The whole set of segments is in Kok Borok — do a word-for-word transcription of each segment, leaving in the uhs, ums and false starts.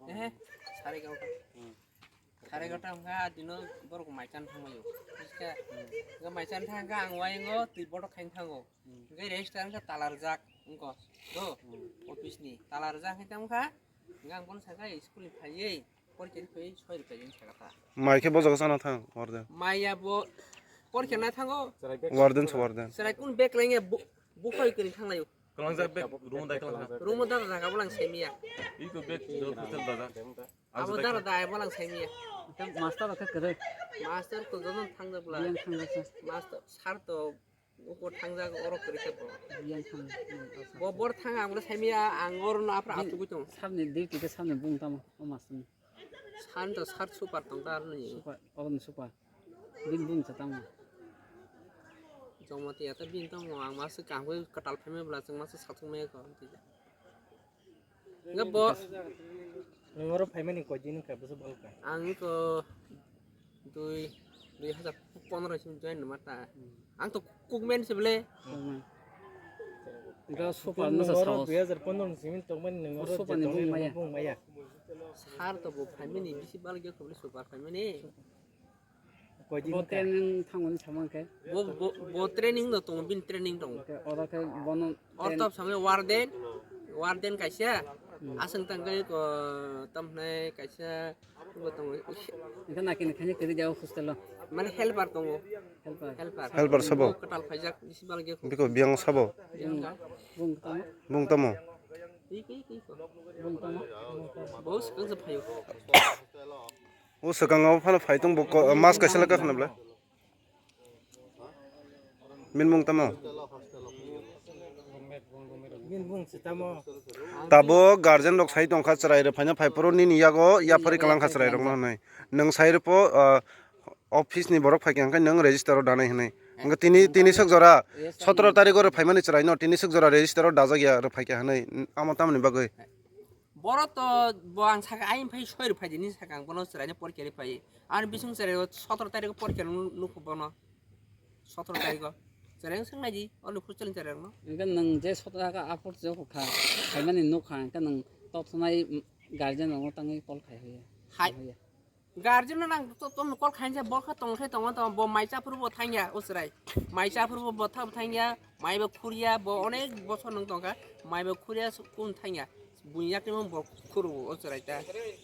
Ehe, sare gauta. Sare gauta wngkha, adino borok mai chan thangmaio. Buskha, wngkha mai chan thangkha, ang waingo twi botok khain thango. Hwnkhe register wngkha talarjak, wngkha. Do, office ni talarjak khe tamo kha. Hwnkhe ang bono sakha school ni phaiwi, porikha ni phaiwi soi rwkha jani sakha ta. Mai khe bojak chana thang, warden. Maya bo porikha na thango. Warden se warden. Chwrai kun bag lenge bu-, bukhai kwrwi thanglaio. Kalangjak bag, room dai kalangjak. Room da da ka bolang semiya. Iko bag do hostel da da. Abo da da ai bolang semiya. Master ka kere. Master ko jono thangda bula. Yang thangda sa. Master sar to uko thangja oro kere ka bo. Yang thang. Bo bor thang ang semiya ang oro na apra atu gutong. Sabni duty ke sabni bung tamo o master ni. San to sar super tong ta arni. Super, oro ni super. Bin bung sa tamo. Jomati ata bin tamo ang master kangwe katal phaime bla chang master satung me ko. Nga bo. Nwng oro phaimani koi din wngkha, bwswk bwlwk kha? Ang iko dui, dui hazar pondro simi join numa ta. Ang to cookman se bwle. Iko super nwng no sa oro sao. Dui hazar pondro simi tongmani nwng oro super ni bung maya. Sar to bo phaimani bisi bwlwk ya kobli super phaimani. Bo training thangmani samang khe. Bo, bo, bo training no tongo, bini training tongo. Khe oro khe bono ortop samai warden, warden kaisa, aswng tangkhe ko tamhnai kaisa, bo tongo. Engkhe nakini khani kiri jao hostel o. Mane helper tongo. Helper. Helper. Helper sabo. Bo kwtal phaijak, bisi bal ge. Biko biyang sabo. Biyang ka. Bung tamo. Bung tamo. Twi, twi, twi ko. Bung tamo. Bo swkang se phaio. O swkango phano phai tong bo ko-, mas kaisa le kakhna bla. Min mung tamo? Min mung se tamo? Tabo guardian rok sai tong kha chwrai rok phaina phai phuru nini yago yaphari kalang kha chwrai rok no hwnwi. Nwng sai rw pho, ah, office ni borok phai kha hwnkhe nwng register o danai hwnwi. Hwnkhe tini, tini sok jora sotoro tarikh o rw phaimani chwrai no tini sok jora register o dajak ya rw phai kha hwnwi. Amo tamoni bagwi? Boro to bo ang saka ayang phai soi rw phai di, ni saka ang bono chwraino porikha ri phai. Ani bising chwrai o sotoro tarikh o porikha nu-, nukho bono. Sotoro tarikh o. Chwrai wng swng nai di, oni hostel ni chwrai rokno. Hwnkhe nwng je sotoro tarikh o aphuru je kha, phaimani nukha, hwnkhe nwng totnai guardian rokno tangwi call khai hoya. Hai. Hoya. Guardian no nang to, to call khainsa bo kha tong khe tongo to bo mai cha phuru bo thangya o chwrai. Mai cha phuru bo botha bo thangya, mai bo khurya bo onek bochor nung tong kha, mai bo khurya kun thangya. Bunya khe bo khuru o chwrai ta.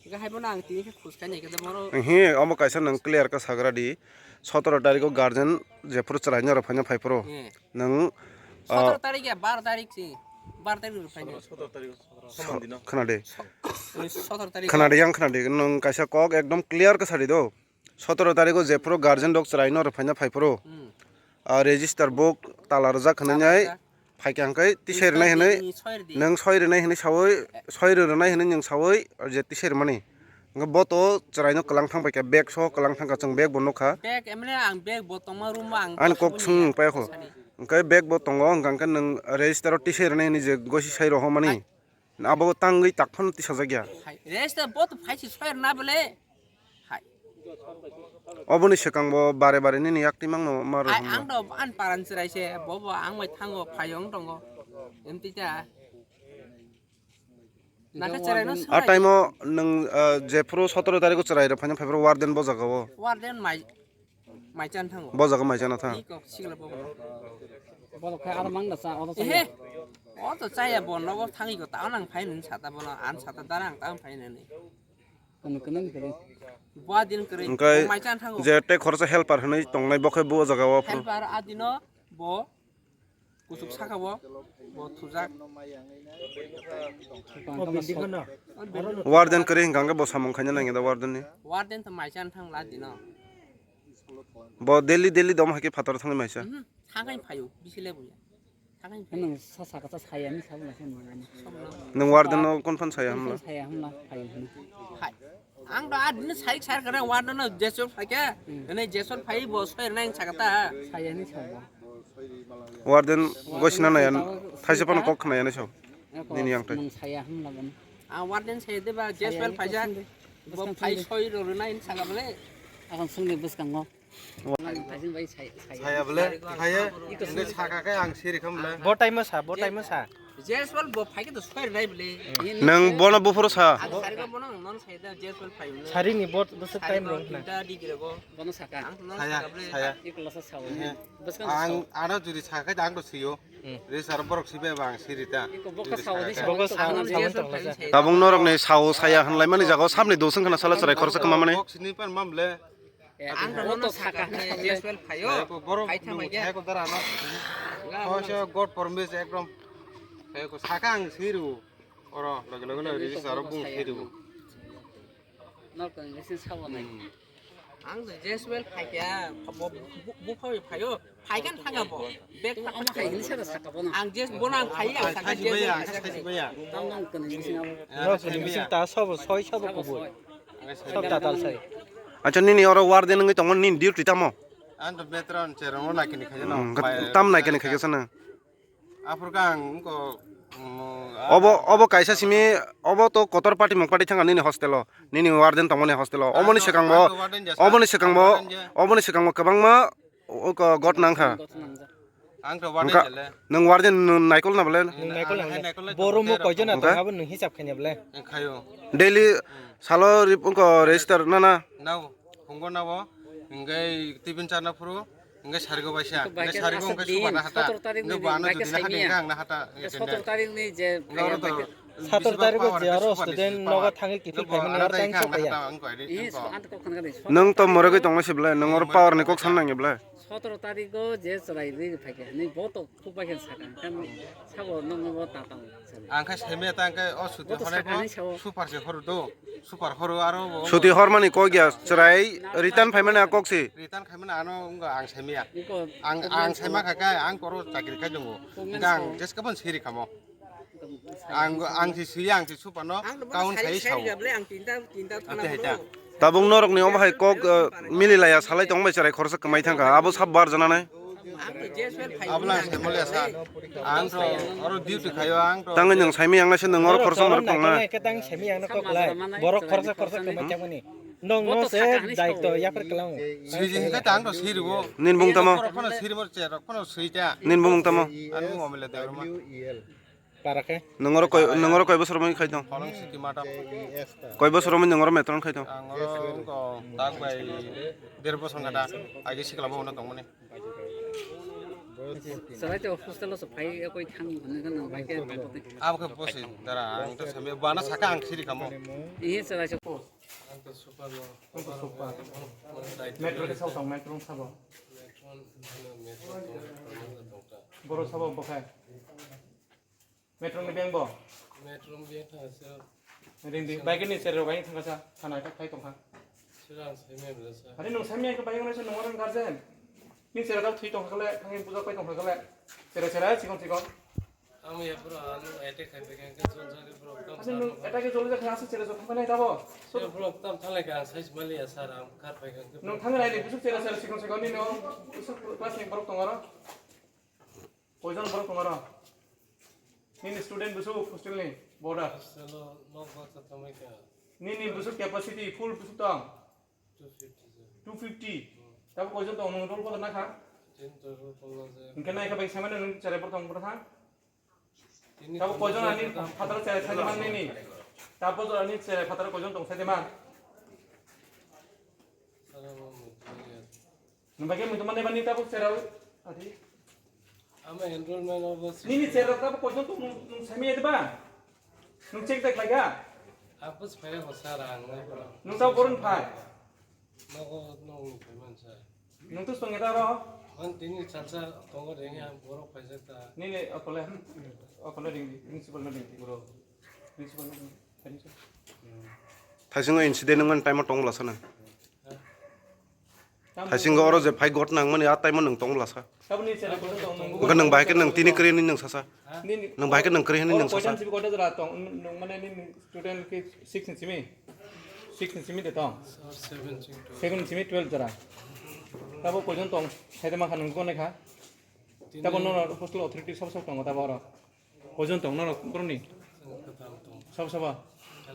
Ga hai bo nang tini khe khus khainai khe moro. Hi omo kaisa nang clear kha sagra di. Sotoro tarikh o guardian je phuru chwrai no rw phaina phai phuru. Nwng, ah, sotoro tarikh ya, baro tarikh si. Baro tarikh rw phaina. Sotoro tarikh, soman dino. Khwnadi. Sotoro tarikh. Khwnadi, yang khwnadi. Nwng kaisa kok ekdom clear khe sadi do. Sotoro tarikh o jephuru guardian rok chwrai no rw phaina phai phuru. Hmm. Ah, register book tala rwjak hwnwi nai. Tala rwjak. Phaikha hwnkhe tisai rwnai hwnwi. Soi rwdi. Nwng soi rwnai hwnwi sawi, soi rw rwnai hwnwi nwng sawi je tisai rwmani. Hwnkhe bo to chwraino kwlang thang paikha, bag so kwlang thangkha, chwng bag bo nukha. Bag emne ang bag bo tongma room o ang. Ani kok swng paiya kho. Hwnkhe bag bo tongo, hwnkha hwnkhe nwng register o tisai rwnai hwnwi je gosi sai rohormani. Abo tangwi tak phano tisajakya. Hai, register bo to phaisi soi rwna bole. Hai. Oboni swkang bo bare bare nini yak timang no ma rohorma. Ang do an paran chwrai se, bo bo ang bai thango, phayong tongo. Emtita. Nakhe chwraino. A time o nwng, ah, jephuru sotoro tarikh o chwrai rok phaina phaiphuru warden bo jaga o. Warden mai, mai chan thango. Bo jaga mai chana thang. Iko sigla bo. Bo khe ar mang da cha, oro cha. Ehe. O to chaya bo nogo thangwi ko ta nang phai nini sata bono an sata dara ang ta phai nini. Kono kono ni kare. Bo adin kare. Hwnkhe mai chan thango. Je tei khoroksa helper hwnwi tongnai bo khe bo jaga o phuru. Helper adino bo. Kuchuk saka bo, bo thujak. Warden kwrwi hwnkha hwnkhe bo samung khaina nangya da warden ni. Warden to mai chan thang la dino. Bo daily daily dom hai khe phatar thangwi maisa. Mhm, thangwi phaio, bisi le buya. Thangwi phaio. Nang sa saka ta saya ni sabo na khe mangani. Nwng warden no kon phan saya hamla? Saya hamla phaio hwnwi. Hai. Ang do adini sarik sarik kana warden no jesol phaikha. Hmm. Ene jesol phai bo soi nang sakata. Saya ni sabo. Warden goisina naya thaisa phano kok khna yani sao. Nini yang tai. Nang saya hamla ban. A warden saya de ba jesol phaja. Bo phai soi ro nai saka bole. Akan sung de bus kango. Nang thaising bai saya. Saya bole, saya. Iko sung saka kai ang siri kham bole. Bo time sa, bo time sa. Jeswal bo phaikhe to sukai rwnai bwle. Nwng bono buphuru sa. Ang sari ko bono ang non sai da Jeswal phai bwle. Sari ni bot bwswk time rok na. Tinta degree go. Bono saka. Ang non saya, saka bwle. Saya. Iko lasa sao. Bwskang sao. Ang ano juri sakai da ang to siyo. Re sar borok sibe bang sirita. Iko boka sao ni sao. Boka sao sao tong lasa. Tabung norok ni sao saya hanlai mani jago samni dosong khana sala chwrai khorsa kama mani. Bok sini pan mam le. Ang to nono saka hwnwi Jeswal phaio. Phai thangma khe. Thai ko dara no. Hoise God promise ekdom. Thai ko saka ang siru. Oro loge loge no register aro bung siru. Nor ko ngi sin sabo nai. Ang to Jeswal phaikya, bo bu phai phaio. Phaikan thanga bo. Bek thanga khai hin sero saka bono. Ang Jes bono ang khai ang saka Jeswal. Ang khai baya. Tam nang ko ngi sin abo. Nor ko ngi sin ta sabo soi sabo kubui. Sab tatal sai. Acha nini oro warden wngwi tongo nini duty tamo? Ang to veteran cherong o naikani khayo no. Hmm, tam naikani khayo sana. Aphur kang ko. Obo obo kaisa simi obo to kotor party mung party thanga nini hostel o. Nini warden tongmani hostel o. Omoni sekang bo. Omoni sekang bo. Omoni sekang bo kwbangma. O ko got nang kha. Ang to warden jale. Nwng warden naikol na bole? Nwng naikol na bole? Boro mo koijon na tong abo nwng hisab khaina bole? Khayo. Daily salo rip ko register na na. Nao, hungo nao. Ngai tibin charna phuru. Ngai sarigo baisa. Ngai sarigo ngai suba na hata. Ngai bano jodi na hata ngai ang na hata. Sotor tarik ni je Sator tarikh o je aro student nogo thangwi kiphil phaimani aro tang sok ya. Nwng to morogwi tongma se belai, nwng oro power ni kok san nangya belai. Sotoro tarikh o je chwrai rwi phaikha hinwi bo to khuk bai khe sakha, sabo nwng bo ta tang. Ang khe saimaya ta ang khe o suti hwnai bo super se horo do, super horo aro bo. Suti hormani kok ya, chwrai return phaimani a kok se. Return khaimani ano wngkha ang saimaya. Ang, ang saima kha khe ang koro chakri khai tongo. Ang jeskabon siri khamo. Ang, ang si sui, ang si supano kaun khai sao. Tabung norok ni omo hai kok, eh, mili laya salai tong bai cherai khorsa kwmai thangkha. Abo sab bar jana nai. Abla se mole sa. Ang to oro duty khayo ang to. Tangwi nwng saimi ang nai se nwng oro khorsa mar tong na. Tang saimi ang na kok lai. Borok khorsa khorsa kwmai thangmani. Nong no se daikto yapar klang. Sui jing ka tang to siri bo. Nin bung tamo. Rok phano siri mor che rok phano sui ta. Nin bung tamo. Anu omile de ma. Para khe? Nwng oro koi, nwng oro koi bosor mani khai tong? Holong City Mart o. Koi bosor mani nwng oro metron khai tong? Ang oro wngkha tak bai der bosor gata. Agi sikla bo uno tongmani. Salai to hostel o so phai koi thang hwnwi gana bai khe. Abo khe bosi dara ang to sambe bana saka ang siri kamo. Ihi salai se. Ang to super no. Ang to super. Metro de sao tong, metro sabo. Metro, metro tong, metro tong. Boro sabo bo khai. Metro ni beng bo? Metro ni beng thang se. Ring di, bike ni sero bai thang sa, thana ta khai tong kha. Sirang sai me bla sa. Hari nung sai me ka bai nung sa nung orang guardian. Ni sero dau thui tong kha le, thang puja pai tong kha le. Sero sero sikon sikon. Ang ya bro, anu attack khai pe kan kan son sa ke bro. Hari nung attack ke jole kha sa sero so thang nai ta bo. So bro, tam thang le ka sai mali ya sar am kar pai kan. Nung thang nai ni busuk sero sero sikon sikon ni no. Busuk class ni bro tong aro. Koijon borok tongo aro? Nini student busu hostel ni boda? Hostel o nok baksa tongmai kha. Nini busu capacity full busu tong? Two fifty jon. Two fifty? Hmm. Tabo koijon tong nung roll bodol na kha? Tin to roll bodol na je. Hingke nai kha bai samano nung cherai borok tong borok ha? Tini tabo koijon ani phataro cherai sai man nini? Tabo ani cherai phataro koijon tong sai man? Sara mo mo. Nung bai khe muitu mani mani tabuk cherao. Adi. Ama enrollment obo si. Nini cherao tabuk koijon tong nung, nung sami edi ba? Nung check dek laiga? Apus phai ho sir ang. Nung tabuk boron phai. Nogo nung phai man sir. Nung tus tong eta ro? Man tini salsa tongo ringi ang borok phai jak ta. Nini okole, okole ringi, principal no ringi bro. Principal no ringi. Thaisingo incident wngmani time o tong bwla sana. Thaisingo oro je phai got nangmani a time o nwng tong bwla sa. Tabukni sera kotor tong nung. Wngkha nwng bahai khe nwng tini kwrwi hwnwi nwng sasa. Nini nwng bahai khe nwng kwrwi hwnwi nwng sasa. Koitan sibi kotor jora tong, nwng mane nini student khe six ni simi? Six ni simi de tong? Seven simi twelve jora. Tabuk koijon tong? Saida ma kha nwng gone kha? Tabuk nono hostel authority sab sab tongo tabuk oro. Koijon tong norok borokni? Sabo sabo.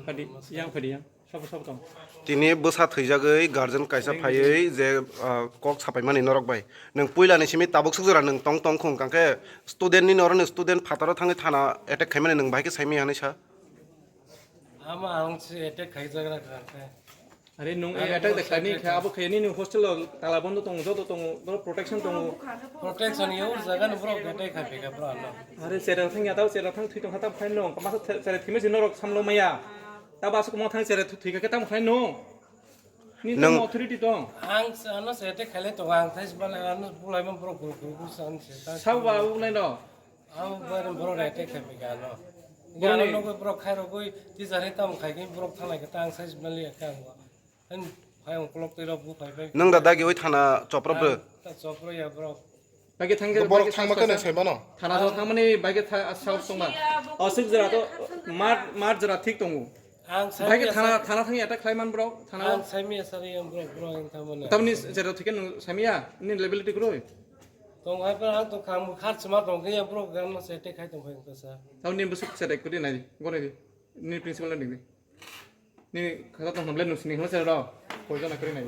Phadi, yang phadi yang. Sabo sabo tong. Tini bwsa thwijagwi guardian kaisa phaiwi je, ah, kok sapaimani norok bai. Nwng puilani simi tabuk swk jora nwng tong tong khung, kangkhe student nini oro ni student phataro thangwi thana attack khaimani nwng bahai khe saimaya hinwi sa? Ama ang se attack khaijak rwkha khe. Are nwng Are attack de khaini khe abo khe nini hostel o tala bondo tongo, joto tongo, boro protection tongo. Protection yo jaga ni boro attack khai phika boro ano. Are chera thang ya tao chera thang thwi tong kha tamo khai nwng masa chera thwima si norok samlo maya. Tabo aswk mo thang chera thwi kha khe tamo khai nwng. Nini Nwng tamo authority tong. Ang ano se attack khaile tongo ang thai sibale ano bulai man boro guru guru san se. Sabo ba abo nai no. Ang boro boro attack khai phika ano. Boro Ano ni- nokoi boro khai rogoi tijari tamo khai khe boro thalai khe ta ang thai sibale khe ang. Hen phai ang kolok twi rok bu phai phai. Nwng da dagi oi thana chopra bro. Ta chopra ya bro. Bagi thang Bo borok thangma khe nai sai mano. Thana jora thangmani bagi tha-, sal tongma. O sik jora to mar, mar jora thik tongo. Ang sai Bagi ya thana, sar. Thana thang attack khlai man bro. Thana. Ang sai mi ya sar ya bro, bro ang thangmani. Tamni jera thik nwng sai mi ya. Ni level tik roi. Tong hai pa ang to kham khar chma tong khe ya bro gan no se te khai tong phai ta sa. Tamni busuk se dek kudi nai. Gone di. Ni principal ni di. Ni khata tong hamle nusini hlo se ro. Poison akri nai.